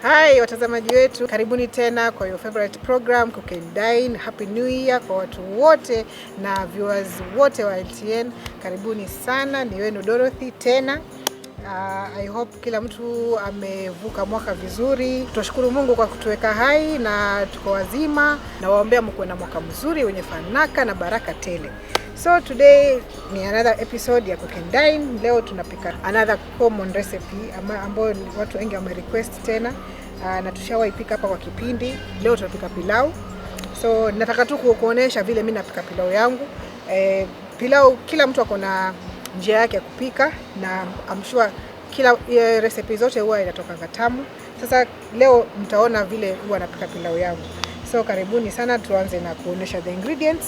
Hi watazamaji wetu, karibuni tena kwa your favorite program Cook and Dine. Happy New Year kwa watu wote na viewers wote wa LTN, karibuni sana. Ni wenu Dorothy tena. I hope kila mtu amevuka mwaka vizuri. Tunashukuru Mungu kwa kutuweka hai na tuko wazima, na waombea mkuwe na mwaka mzuri wenye fanaka na baraka tele. So today ni another episode ya Cook and Dine. Leo tunapika another common recipe ambayo watu wengi wame request tena. Na tushawahi pika hapa kwa kipindi. Leo tunapika pilau. So nataka tu kuonyesha vile mimi napika pilau yangu. Pilau kila mtu ako na njia yake ya kupika na I'm sure kila recipe zote huwa inatoka tamu. Sasa leo mtaona vile huwa napika pilau yangu. So karibuni sana, tuanze na kuonyesha the ingredients.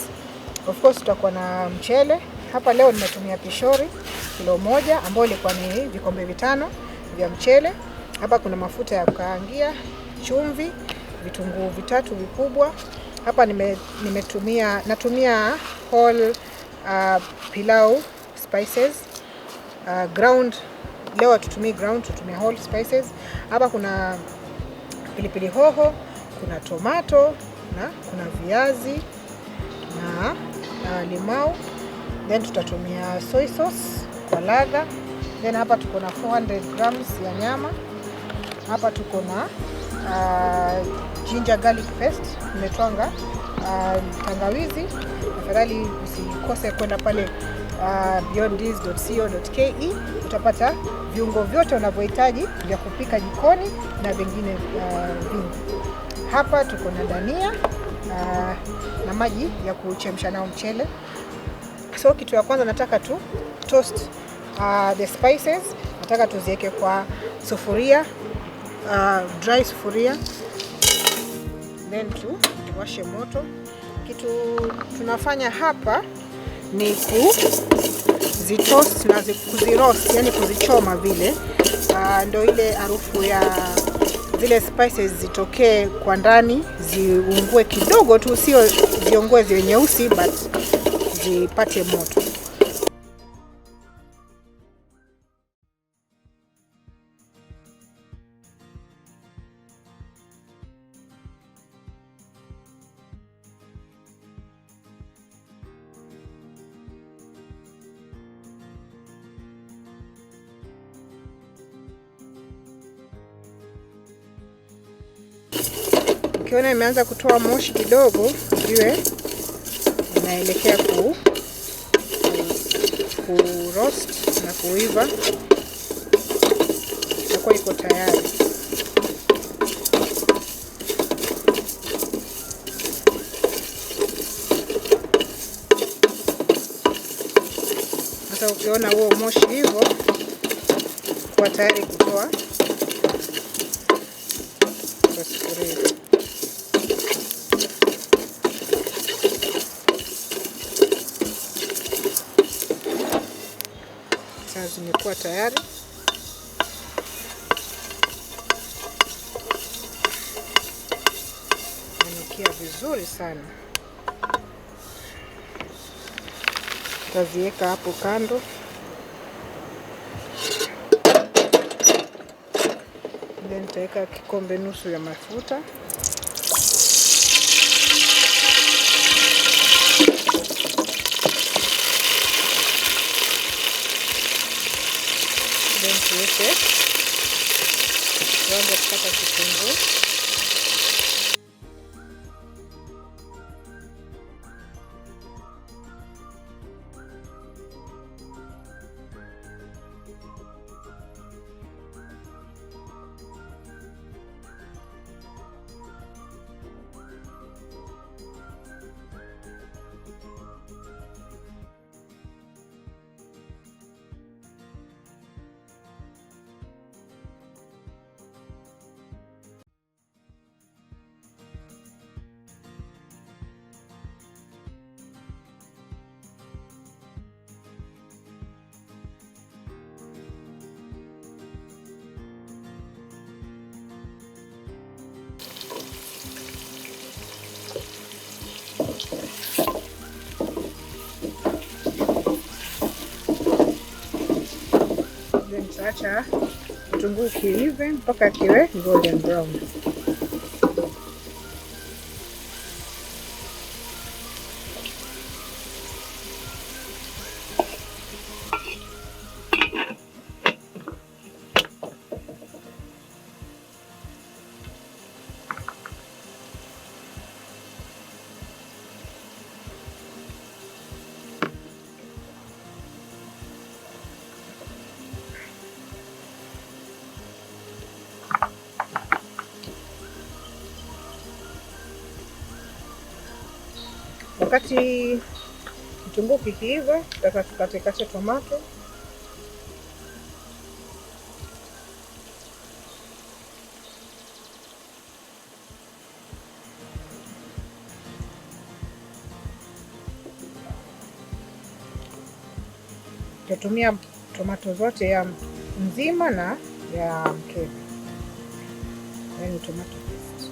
Of course tutakuwa na mchele. Hapa leo nimetumia pishori kilo 1 ambayo ilikuwa ni vikombe 5 vya mchele. Hapa kuna mafuta ya kukaangia, chumvi, vitunguu 3 vikubwa. Hapa natumia whole pilau spices, ground. Leo hatutumii ground, tutumia whole spices. Hapa kuna pilipili hoho, kuna tomato na kuna viazi na limau. Then tutatumia soy sauce kwa ladha. Then hapa tuko na 400 grams ya nyama. Hapa tuko na ginger garlic paste, nimetwanga tangawizi. Tafadhali usikose kwenda pale beyondthis.co.ke, utapata viungo vyote unavyohitaji vya kupika jikoni na vingine vingi. Hapa tuko na dania na maji ya kuchemsha nao mchele. So kitu ya kwanza nataka tu toast the spices. Nataka tuziweke kwa sufuria, dry sufuria, then tuwashe moto. Kitu tunafanya hapa ni kuzitoast na kuziroast, yani kuzichoma vile, ndio ile harufu ya zile spices zitokee kwa ndani, ziungue kidogo tu, sio ziungue ziwe nyeusi, but zipate moto. Ukiona imeanza kutoa moshi kidogo, ujue inaelekea ku roast na kuiva, itakuwa iko tayari. Sasa ukiona huo moshi hivyo, kuwa tayari kutoa kwa sufuria. Sasa zimekuwa tayari. Inanukia vizuri sana. Taziweka hapo kando. Then nitaweka kikombe nusu ya mafuta. Then tuweke, tuanze kukata kitunguu. Nitaacha Kitunguu kiive mpaka kiwe golden brown. Wakati kitunguu kikiiva, tutaka tukatekate tomato. Tutatumia tomato zote ya nzima na ya mkebe, yaani tomato paste.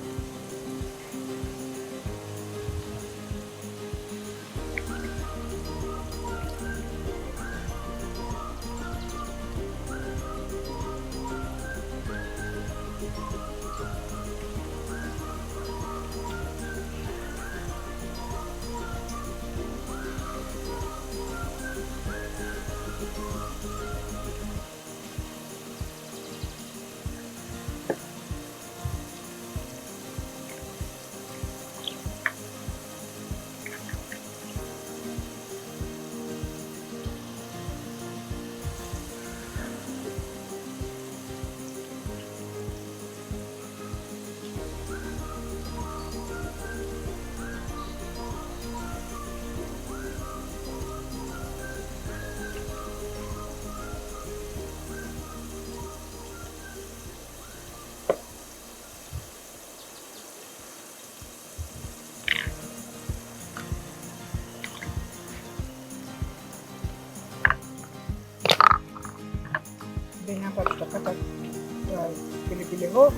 Then hapa tutapata pilipili hoho.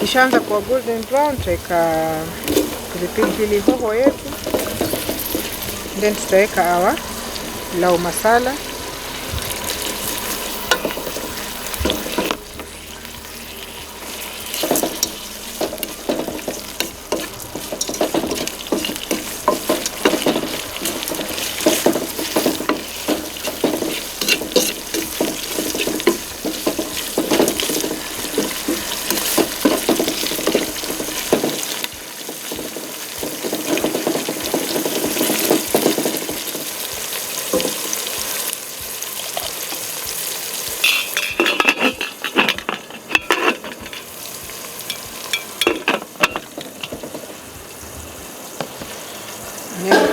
Kishaanza kuwa golden brown, tutaweka pilipili hoho yetu, then tutaweka our pilau masala.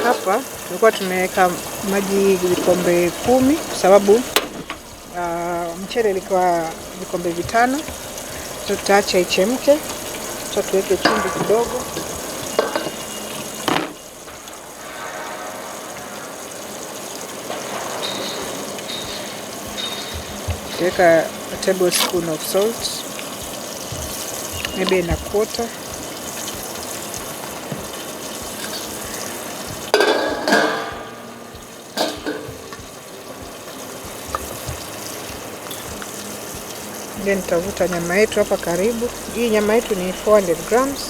Hapa tulikuwa tumeweka maji vikombe 10 kwa sababu mchele ilikuwa vikombe 5. So tutaacha ichemke, tuweke chumvi kidogo. Tuweka a tablespoon of salt, maybe in a quarter. Then nitavuta nyama yetu hapa karibu. Hii nyama yetu ni 400 grams.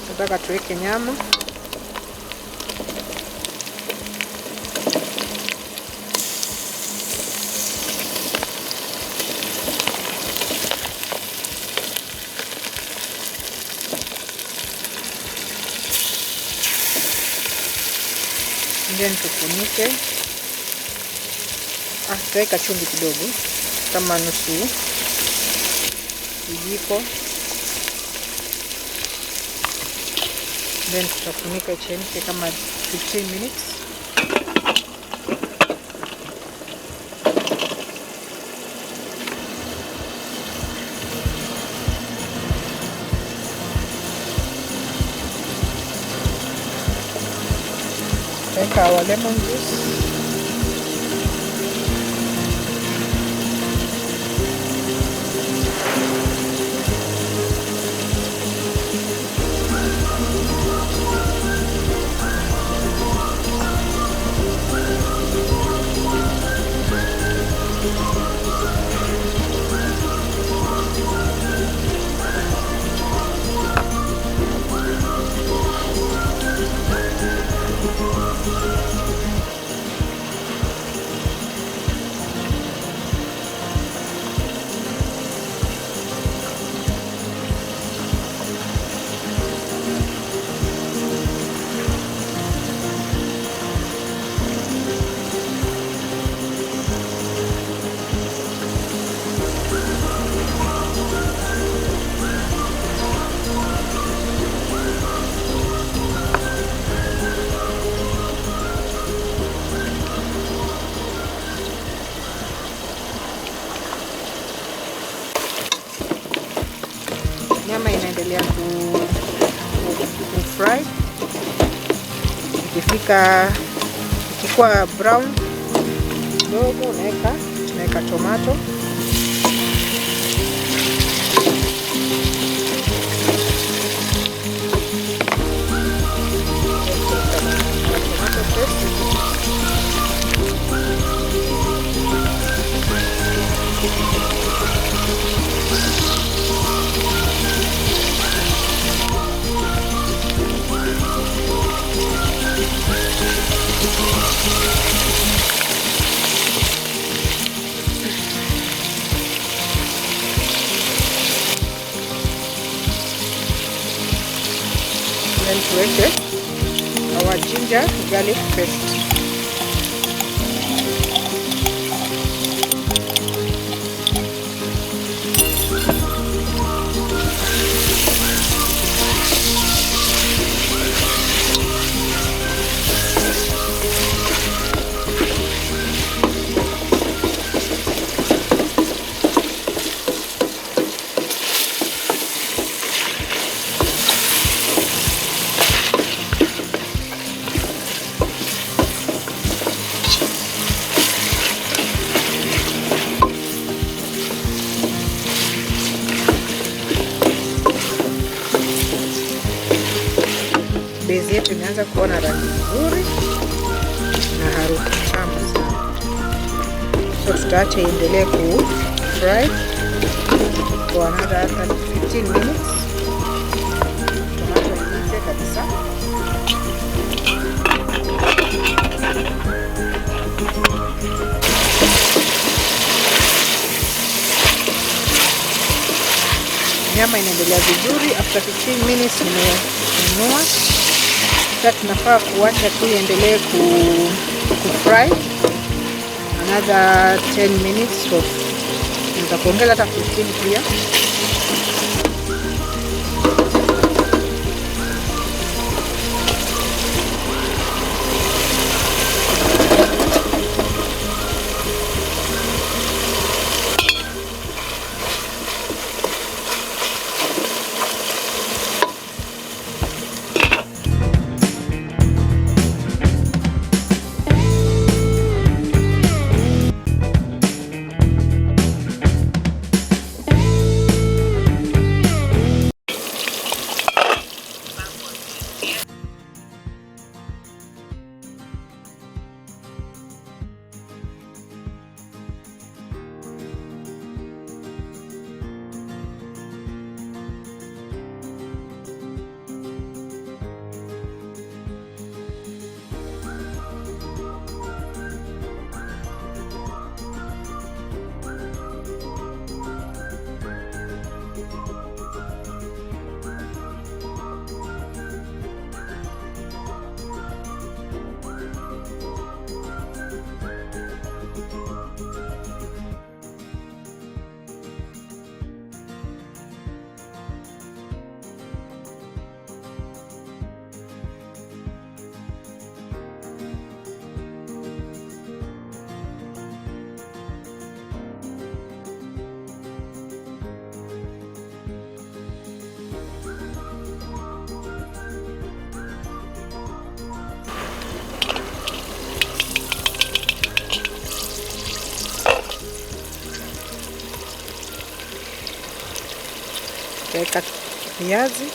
Nataka tuweke nyama. Then tufunike. Tutaweka chumvi kidogo kama nusu kijiko. Then tutafunika ichemke kama 15 minutes. Take our lemon juice. Nyama inaendelea ku fry. Ikifika ikikuwa brown kidogo, unaweka tomato. Tomato paste. Then tuweke our ginger garlic paste. Base yetu imeanza kuona rangi nzuri na harufu tamu sana. So tutaacha iendelee ku fry for another 15 minutes. Tomato iive kabisa. Nyama inaendelea vizuri. After 15 minutes nimeinua. Sasa tunafaa kuacha tu iendelee ku fry another 10 minutes, so nitakuongeza hata 15 pia. Tutaweka viazi.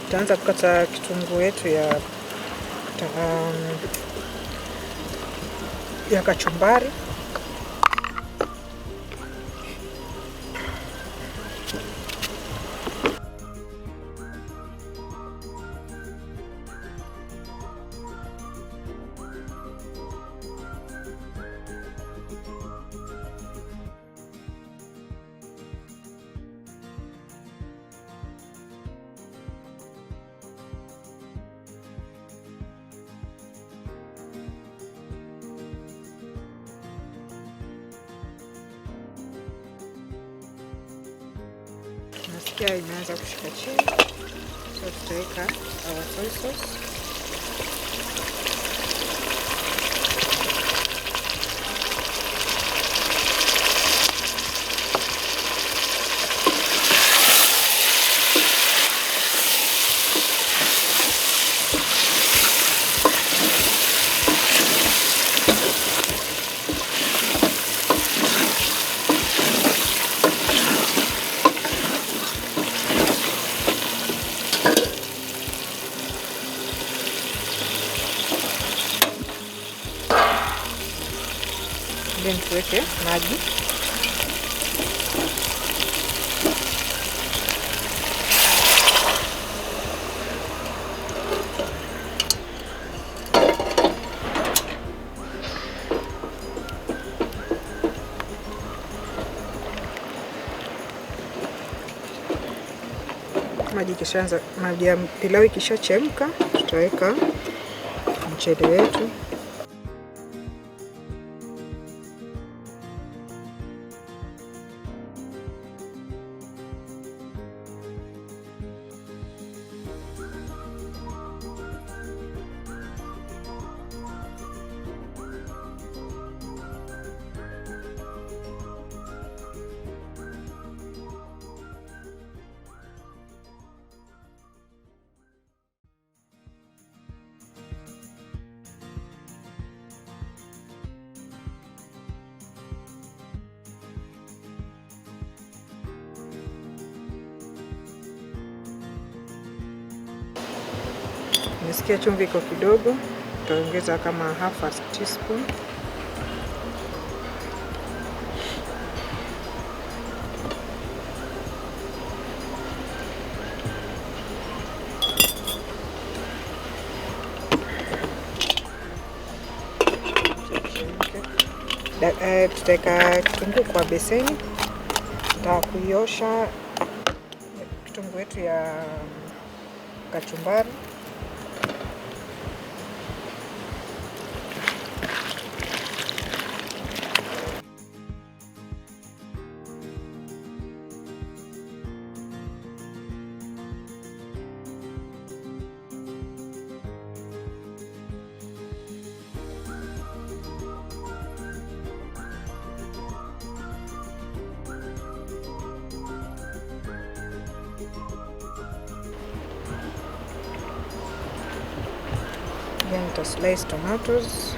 Tutaanza kukata kitunguu yetu ya kachumbari. Nasikia imeanza kushika chini, so tutaweka our soy sauce. Then tuweke maji. Maji ikishaanza, maji ya pilau ikishachemka, tutaweka mchele wetu. Nimesikia chumvi iko kidogo, tutaongeza kama half a teaspoon. Tutaweka kitunguu kwa beseni. Tutakuiosha kitunguu yetu ya kachumbari. Then nita slice tomatoes.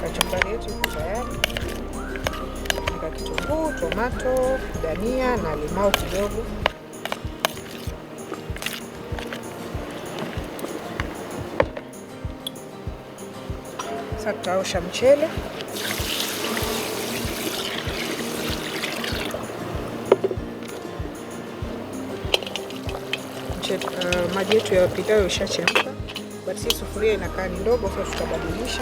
Kachumbari yetu iko tayari. Nika kitunguu, tomato, dania na limau kidogo. Sasa tutaosha mchele. Maji yetu ya pilau ishachemka, but si sufuria inakaa ni ndogo, so tutabadilisha.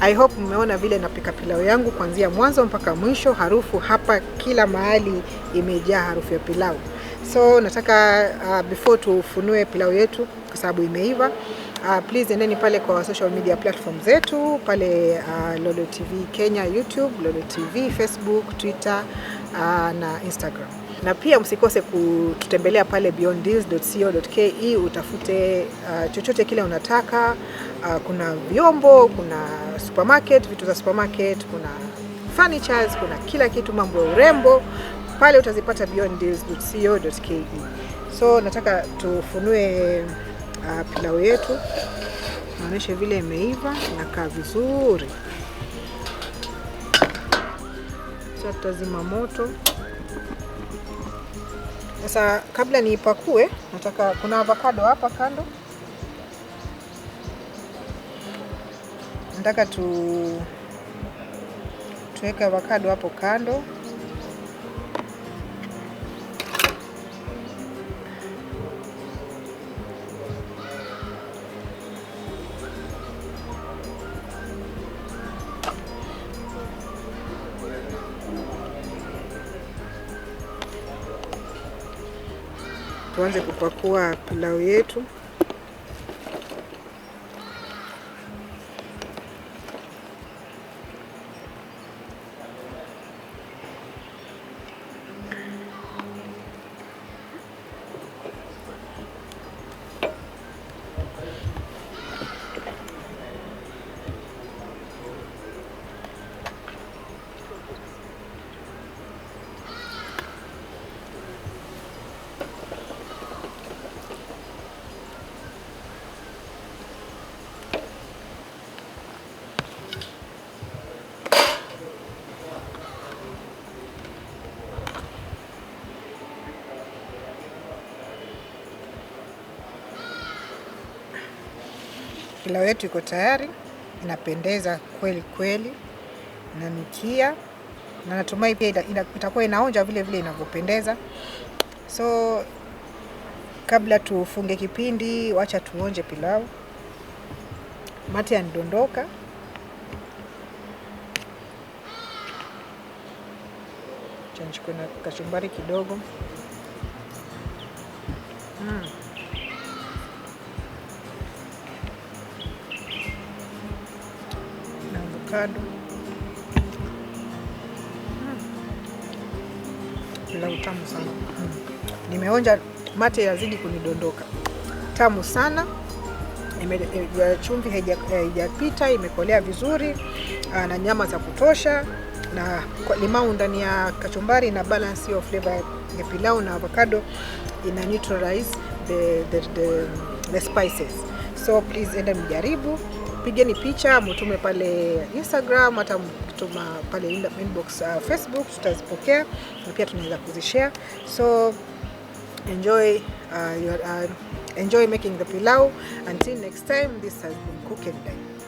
I hope mmeona vile napika pilau yangu kuanzia mwanzo mpaka mwisho. Harufu hapa kila mahali imejaa harufu ya pilau. So nataka before tufunue pilau yetu kwa sababu imeiva, please endeni pale kwa social media platform zetu pale, Lolo TV Kenya YouTube, Lolo TV Facebook, Twitter na Instagram. Na pia msikose kututembelea pale beyonddeals.co.ke utafute chochote kile unataka. Kuna vyombo, kuna supermarket, vitu za supermarket, kuna furnitures, kuna kila kitu, mambo ya urembo pale utazipata beyonddeals.co.ke. So nataka tufunue pilau yetu, naonyeshe vile imeiva, inakaa vizuri. Sasa tutazima moto. Sasa kabla niipakue, nataka kuna avocado hapa kando, nataka tuweke avocado hapo kando. Tuanze kupakua pilau yetu. Pilau yetu iko tayari, inapendeza kweli kweli, inanukia na natumai pia itakuwa inaonja vile vile inavyopendeza. So kabla tufunge kipindi, wacha tuonje pilau. Mate yanidondoka. Acha nichukue na kachumbari kidogo. Na avocado. Pilau tamu sana. Nimeonja, mate yazidi kunidondoka. Tamu sana. Chumvi haijapita, imekolea vizuri, na nyama za kutosha, na limau ndani ya kachumbari na balance hiyo flavor ya pilau na avocado ina neutralize the spices. So please enda mjaribu, pigeni picha, mtume pale Instagram, hata mtuma pale inbox Facebook, tutazipokea na pia tunaweza kuzishare. So enjoy making the pilau. Until next time, this has been Cook and Dine.